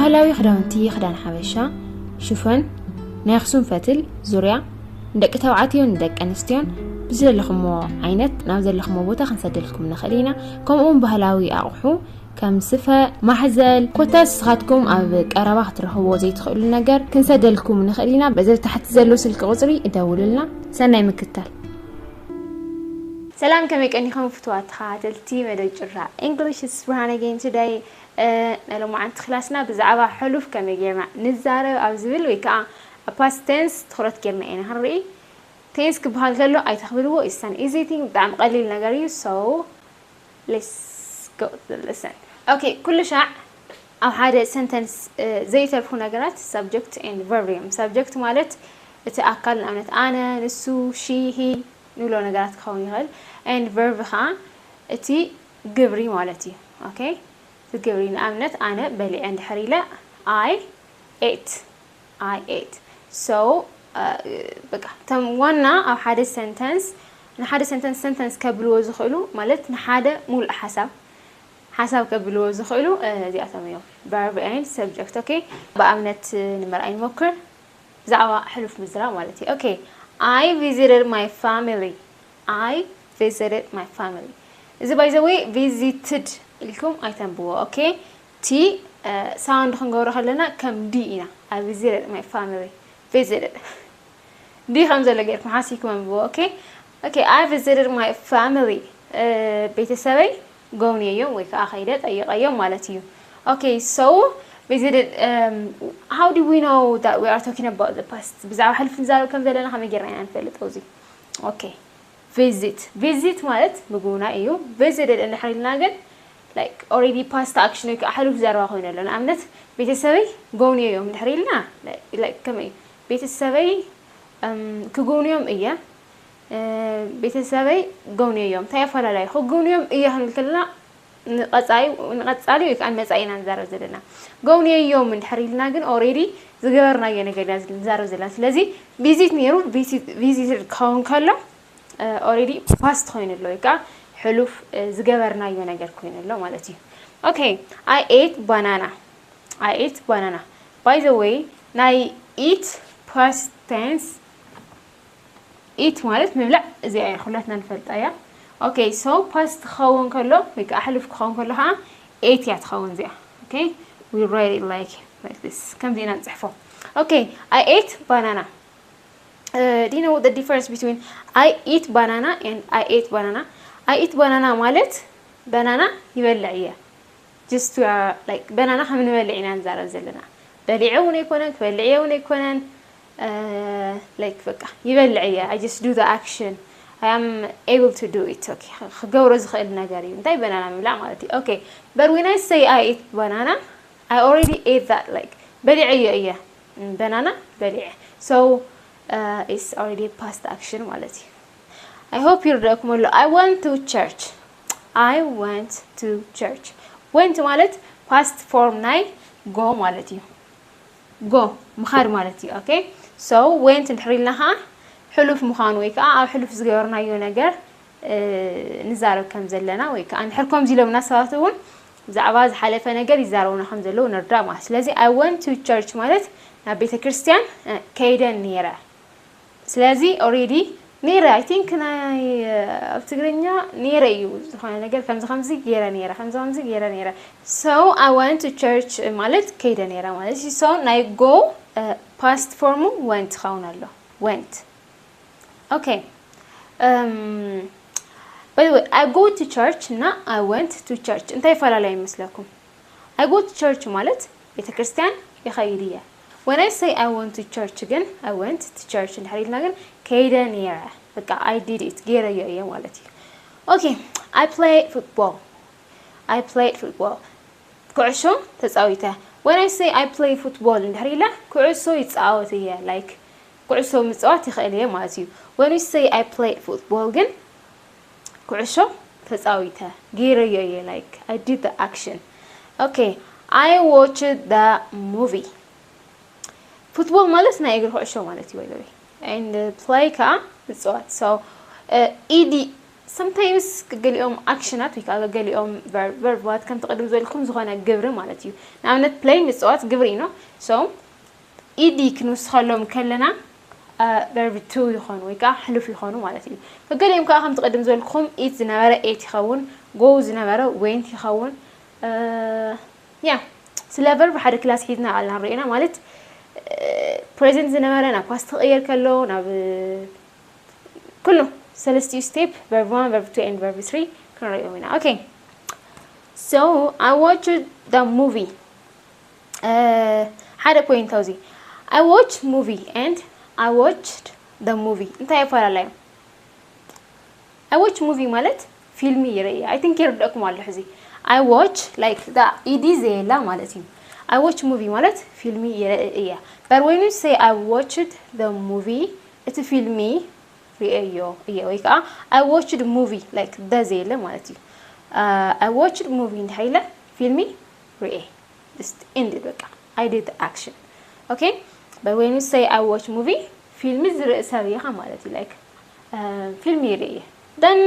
ባህላዊ ክዳውንቲ፣ ክዳን ሓበሻ፣ ሽፎን፣ ናይ ኣኽሱም ፈትል፣ ዙርያ፣ ንደቂ ተባዕትዮን ንደቂ ኣንስትዮን ብዝደለኹሞ ዓይነት ናብ ዘለኹሞ ቦታ ክንሰደልኩም ንኽእል ኢና። ከምኡውን ባህላዊ ኣቑሑ ከም ስፈ፣ ማሕዘል፣ ኮታስ ንስኻትኩም ኣብ ቀረባ ክትረኽብዎ ዘይትኽእሉ ነገር ክንሰደልኩም ንኽእል ኢና። በዚ ታሕቲ ዘሎ ስልኪ ቁጽሪ እደውሉልና። ሰናይ ምክትታል። ሰላም፣ ከመይ ቀኒኹም ፍቱዋት ተኸታተልቲ መደብ ጭራ English? It's Brahana again today. ናይ ሎማዓንቲ ክላስና ብዛዕባ ሕሉፍ ከመይ ጌርና ንዛረብ ኣብ ዝብል ወይ ከዓ ኣብ past tense ትኹረት ጌርና ኢና ክንርኢ። Tense ክበሃል ከሎ ኣይተኽብልዎ፣ it's an easy thing፣ ብጣዕሚ ቀሊል ነገር እዩ። So let's go to the lesson. Okay, ኩሉ ሻዕ ኣብ ሓደ sentence ዘይተርፉ ነገራት subject and verb እዮም። Subject ማለት እቲ ኣካል፣ ንኣብነት ኣነ፣ ንሱ፣ she፣ he ንብሎ ነገራት ክኸውን ይኽእል። And verb ከዓ እቲ ግብሪ ማለት እዩ። Okay፣ እቲ ግብሪ፣ ንኣብነት ኣነ በሊዐ እንድሕር ኢለ፣ I ate፣ I ate። So በቃ እቶም ዋና ኣብ ሓደ sentence፣ ንሓደ sentence sentence ከብልዎ ዝኽእሉ፣ ማለት ንሓደ ሙሉእ ሓሳብ ሓሳብ ከብልዎ ዝኽእሉ እዚኣቶም እዮም፣ verb and subject። Okay፣ ብኣብነት ንምርኣይ ንሞክር። ብዛዕባ ሕሉፍ ምዝራብ ማለት እዩ። Okay, I visited my family. I visited my family። እዚ by the way visited ኢልኩም ኣይተንብዎ። Okay፣ ቲ sound ክንገብሮ ከለና ከም ዲ ኢና። I visited my family። Visited ዲ ከም ዘሎ ጌርኩም ሓሲብኩም ኣንብብዎ። Okay፣ okay፣ I visited my family። ቤተሰበይ ጎብንየዮም ወይ ከዓ ከይደ ጠይቀዮም ማለት እዩ። Okay, so visited, how do we know that we are talking about the past? ብዛዕባ ሕሉፍ ንዛረብ ከም ዘለና ከመይ ጌርና ኢና ንፈልጥ? እዚ okay፣ visit፣ visit ማለት ምጉብናይ እዩ። Visited እንድሕር ኢልና ግን like already past action ወይ ከዓ ሕሉፍ ዘረባ ኮይኑ ኣሎ። ንኣብነት ቤተሰበይ ጎብንየዮም እንድሕር ኢልና፣ like ከመይ እዩ? ቤተሰበይ ክጉብንዮም እየ፣ ቤተሰበይ ጎብንየዮም። እንታይ ኣፈላላዩ? ክጉብንዮም እየ ክንብል ከለና ንቐፃሊ ወይ ከዓ ንመፃኢ ኢና ንዛረብ ዘለና። ጎብንየዮም እንድሕር ኢልና ግን already ዝገበርናዮ ነገር ኢና ንዛረብ ዘለና። ስለዚ visit ነይሩ፣ visited ክኸውን ከሎ already past ኮይኑ ኣሎ ወይ ከዓ ሕሉፍ ዝገበርናዮ ነገር ኮይኑ ኣሎ ማለት እዩ። Okay, I ate banana። I ate banana። By the way ናይ eat past tense፣ eat ማለት ምብላዕ እዚኣ እያ፣ ኩላትና ንፈልጣ እያ። Okay, so past ክኸውን ከሎ ወይ ከዓ ሕሉፍ ክኸውን ከሎ ከዓ ate እያ ትኸውን እዚኣ። Okay፣ we write it like like this፣ ከምዚ ኢና ንፅሕፎ። Okay, I ate banana። Do you know the difference between I eat banana and I ate banana? I eat banana ማለት በናና ይበልዕ እየ። Just we are like በናና ከም ንበልዕ ኢና ንዛረብ ዘለና። በሊዐ እውን ኣይኮነን፣ ክበልዕ እየ እውን ኣይኮነን። Like በቃ ይበልዕ እየ። I just do the action። I am able to do it። Okay፣ ክገብሮ ዝኽእል ነገር እዩ። እንታይ በናና ምብላዕ ማለት እዩ። Okay, but when I say I eat banana, I already ate that። Like በሊዐዮ እየ። በናና በሊዐ። So it's already past action ማለት እዩ። I hope ይርደእኩም ኣሎ። I went to church። I went to church። Went ማለት past form ናይ go ማለት እዩ። Go ምኻድ ማለት እዩ። Okay፣ so went እንድሕር ኢልና ከዓ ሕሉፍ ምዃኑ ወይ ከዓ ኣብ ሕሉፍ ዝገበርናዮ ነገር ንዛረብ ከም ዘለና ወይ ከዓ እንድሕር ከምዚ ኢሎምና ሰባት እውን ብዛዕባ ዝሓለፈ ነገር ይዛረቡና ከም ዘለዉ ንርዳእ ማለት። ስለዚ I went to church ማለት ናብ ቤተ ክርስቲያን ከይደ ነይረ። ስለዚ already ነይረ፣ I think ናይ ኣብ ትግርኛ ነይረ እዩ፣ ዝኾነ ነገር ከምዚ ከምዚ ገይረ ነይረ፣ ከምዚ ከምዚ ገይረ ነይረ። So I went to church ማለት ከይደ ነይረ ማለት እዩ። So ናይ go past form ኡ went ክኸውን ኣሎ። Went። Okay, by the way I go to church እና I went to church እንታይ ይፈላለዩ ይመስለኩም? I go to church ማለት ቤተክርስትያን ይኸይድ እየ። When I say I went to church ግን፣ I went to church እንድሕር ኢልና ግን ከይደ ነይረ፣ በቃ I did it፣ ገይረዮ እየ ማለት እዩ። Okay, I play football። I played football። ኩዕሾ ተፃዊተ። When I say I play football እንድሕር ኢለ ኩዕሶ ይፃወት እየ፣ like ኩዕሶ ምፅዋት ይኽእል እየ ማለት እዩ። When we say I played football ግን ኩዕሾ ተፃዊተ፣ ገይረዮ እየ፣ like I did the action። Okay, I watched the movie። Football ማለት ናይ እግሪ ኩዕሾ ማለት እዩ። By the way and play ከዓ ምፅዋት። So ed Sometimes ገሊኦም ኣክሽናት ወይ ከዓ ገሊኦም ቨርባት ከም ትቕድም ዝበልኩም ዝኾነ ግብሪ ማለት እዩ። ንኣብነት play ምፅዋት ግብሪ ነው። So ኢዲ ክንውስኸሎም ከለና verb to ይኾኑ ወይ ከዓ ሕሉፍ ይኾኑ ማለት እዩ። ገሊኦም ከዓ ከም ትቕድም ዝበልኩም eat ዝነበረ ate ይኸውን፣ go ዝነበረ went ይኸውን። ያ ስለ verb ሓደ ክላስ ሒዝና ኣልና ርኢና ማለት present ዝነበረ ናብ past ክቕየር ከሎ ናብ ኩሉ ሰለስቲኡ step verb one verb two and verb three ክንሪኦም ኢና። Okay, so I watched the movie. ሓደ point ኣብዚ I watched movie and I watched the movie እንታይ ይፈላለዩ? I watch movie ማለት ፊልሚ ይርኢ። I think ይርደእኩም ኣሎ ሕዚ። I watch like ኢዲ ዘየላ ማለት እዩ። I watch movie ማለት ፊልሚ ይርኢ እየ። But when you say I watched the movie እቲ ፊልሚ ርእየዮ እየ ወይ ከዓ I watched movie like the ዘየለ ማለት እዩ። I watched movie እንድሕር ኢለ ፊልሚ ርእየ። Just ended በቃ I did the action. Okay, but when you say I watch movie ፊልሚ ዝርኢ ሰብ ኢኻ ማለት እዩ። Like ፊልሚ ይርኢ እየ። Then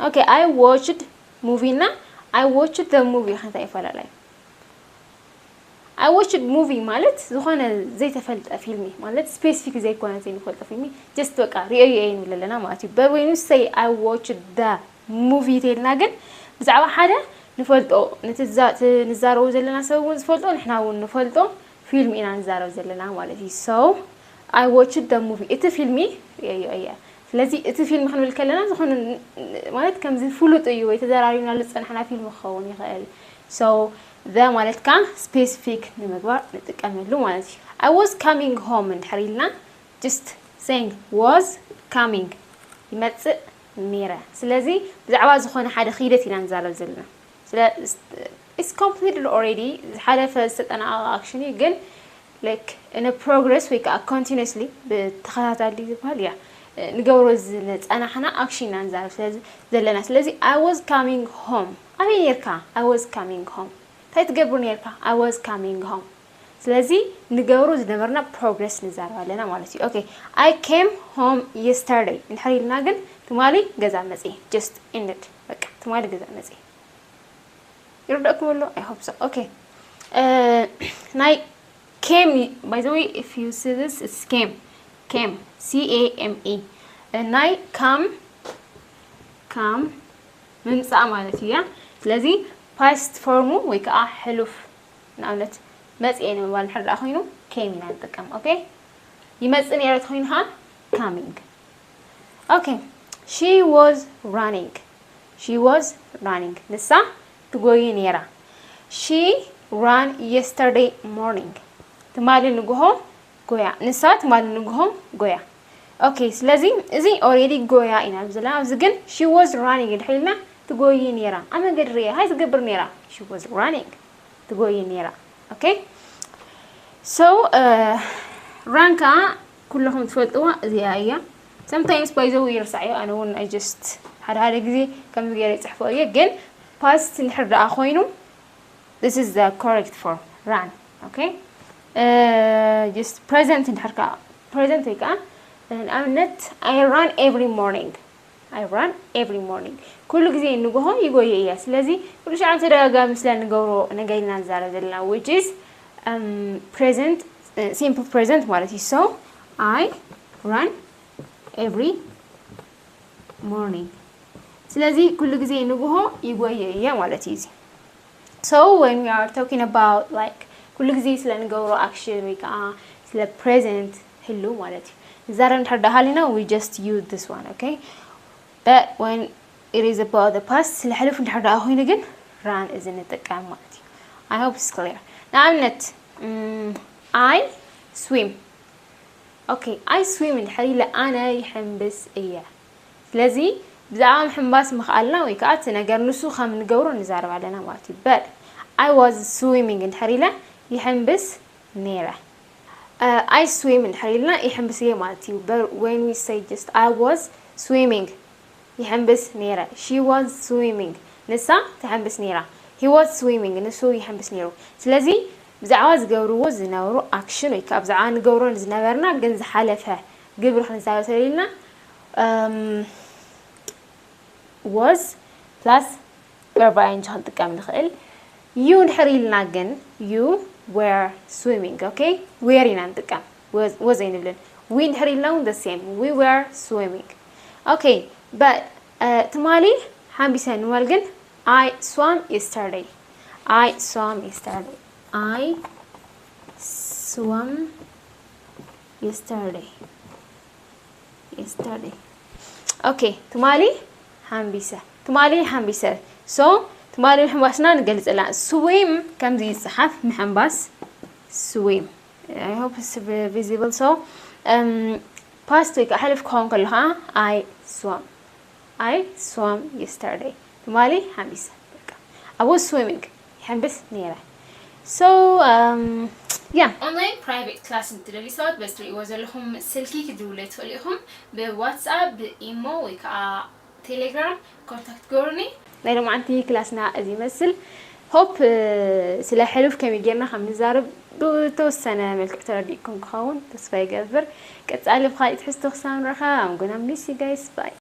okay, I watched movie እና I watched the movie እንታይ ይፈላለዩ? I watched movie ማለት ዝኾነ ዘይተፈልጠ ፊልሚ ማለት specific ዘይኮነ ዘይንፈልጦ ፊልሚ just በቃ ርእየዮ እየ ንብል ኣለና ማለት እዩ። But when you say I watched the movie ተይልና ግን ብዛዕባ ሓደ ንፈልጦ ነቲ ንዛረቦ ዘለና ሰብ እውን ዝፈልጦ ንሕና እውን ንፈልጦ ፊልም ኢና ንዛረብ ዘለና ማለት እዩ። So I watched the movie እቲ ፊልሚ ርእየዮ እየ። ስለዚ እቲ ፊልም ክንብል ከለና ዝኾነ ማለት ከምዚ ፍሉጥ እዩ ወይ ተዘራሪብናሉ ዝፀናሕና ፊልም ክኸውን ይኽእል። So the ማለት ከዓ specific ንምግባር ንጥቀመሉ ማለት እዩ። I was coming home እንድሕር ኢልና just saying was coming ይመፅእ ነይረ። ስለዚ ብዛዕባ ዝኾነ ሓደ ኺደት ኢና ንዛረብ ዘለና። It's completed already ዝሓለፈ ዝተጠናቐቐ action እዩ ግን like in a progress ወይ ከዓ continuously ብተኸታታሊ ዝበሃል እያ ንገብሮ ዝፀናሕና action ኢና ንዛረብ ዘለና። ስለዚ I was coming home ኣበይ ነርካ? I was coming home እንታይ ትገብር ነርካ? I was coming home ስለዚ ንገብሮ ዝነበርና progress ንዛረብ ኣለና ማለት እዩ። Okay, I came home yesterday እንድሕር ኢልና ግን ትማሊ ገዛ መፅየ። Just ended በቃ ትማሊ ገዛ መፅየ። ይርደእኩም ኣሎ? I hope so. Okay, ናይ came, by the way, if you see this, it's came, came, C A M E. ናይ come, come ምምፃእ ማለት እዩ። ስለዚ past form ኡ ወይ ከዓ ሕሉፍ ንኣብነት መፅየ ንምባል እንድሕር ደኣ ኮይኑ came ኢና ንጥቀም። Okay, ይመፅእ ነይረ ተኮይኑ ከዓ coming። Okay, she was running, she was running ንሳ ትጎዪ ነይራ። She ran yesterday morning ትማሊ ንግሆ ጎያ። ንሳ ትማሊ ንግሆ ጎያ። Okay, ስለዚ እዚ already ጎያ ኢና ዘለና። ኣብዚ ግን she was running እንድሕር ኢልና ትጎዪ ነይራ። ኣብ መንገዲ ርእየ እንታይ ትገብር ነይራ? She was running ትጎዪ ነይራ። Okay, so run ከዓ ኩለኹም ትፈልጥዋ እዚኣ እያ። Sometimes by the way ይርሳዕ እዩ። ኣነ እውን I just ሓደ ሓደ ግዜ ከምዚ ገይረ ይፅሕፎ እየ። ግን past እንድሕር ደኣ ኮይኑ this is the correct form run. Okay, just present እንድሕር ከዓ present ወይ ከዓ ንኣብነት I run every morning I run every morning ኩሉ ግዜ ንግሆ ይጎየ እየ። ስለዚ ኩሉ ሻዕ ተደጋጋሚ ስለ ንገብሮ ነገር ኢና ንዛረብ ዘለና which is present, simple present ማለት እዩ። So I run every morning ስለዚ ኩሉ ግዜ ንግሆ ይጎየ እየ ማለት እዩ። So when we are talking about like ኩሉ ግዜ ስለ ንገብሮ action ወይ ከዓ ስለ present ህሉ ማለት እዩ ንዛረብ እንድሕር ደኣ ሃሊና we just use this one. Okay, but when it is about the past ስለ ሕሉፍ እንድሕር ደኣ ኮይኑ ግን run እዚ ንጥቀም ማለት እዩ። I hope it's clear. ንኣብነት I swim. Okay, I swim እንድሕር ኢለ ኣነ ይሕምብስ እየ። ስለዚ ብዛዕባ ምሕምባስ ምኽኣልና ወይ ከዓ እቲ ነገር ንሱ ከም ንገብሮ ንዛረብ ኣለና ማለት እዩ። But I was swimming እንድሕር ኢለ ይሕምብስ ነይረ። I swim እንድሕር ኢልና ይሕምብስ እየ ማለት እዩ። But when we say just I was swimming ይሕምብስ ነይረ። She was swimming ንሳ ትሕምብስ ነይራ። He was swimming ንሱ ይሕምብስ ነይሩ። ስለዚ ብዛዕባ ዝገብርዎ ዝነበሩ action ወይ ከዓ ብዛዕባ ንገብሮን ዝነበርና ግን ዝሓለፈ ግብሪ ክንዛረብ ተደሊልና was plus verb ing ክንጥቀም ንኽእል። You እንድሕር ኢልና ግን you were swimming። Okay? Were ኢና ንጥቀም። Was ኣይንብልን። We እንድሕር ኢልና እውን the same. We were swimming። Okay, but ትማሊ ሓንቢሰ ንበል ግን I swam yesterday. I swam yesterday. I swam yesterday. Yesterday. Okay, ትማሊ ሓንቢሰ። ትማሊ ሓንቢሰ። So ትማሊ ምሕንባስና ንገልጽ ኣለና። Swim ከምዚ ይጽሓፍ፣ ምሕንባስ። Swim. I hope it's visible. So past ወይ ከዓ ሕሉፍ ክኸውን ከሎ ከዓ I swam. I swam yesterday. ትማሊ ሓንቢሰ። በቃ I was swimming። ይሕንብስ ነይረ። So yeah. Online private class እንትደልዩ ሰባት በዚ ትሪእዎ ዘለኹም ስልኪ ክትድውሉ ትኽእሉ ኢኹም። ብ WhatsApp፣ ብ ኢሞ ወይ ከዓ ቴሌግራም ኮንታክት ግበሩኒ። ናይ ሎማዓንቲ ክላስና እዚ ይመስል። Hope ስለ ሕሉፍ ከመይ ጌርና ከም ንዛረብ ብተወሰነ መልክዕ ተረዲእኩም ክኸውን ተስፋ ይገብር። ቀጻሊ ብኻሊእ ትሕዝቶ ክሳብ ንራኸብ I'm gonna miss you guys. Bye.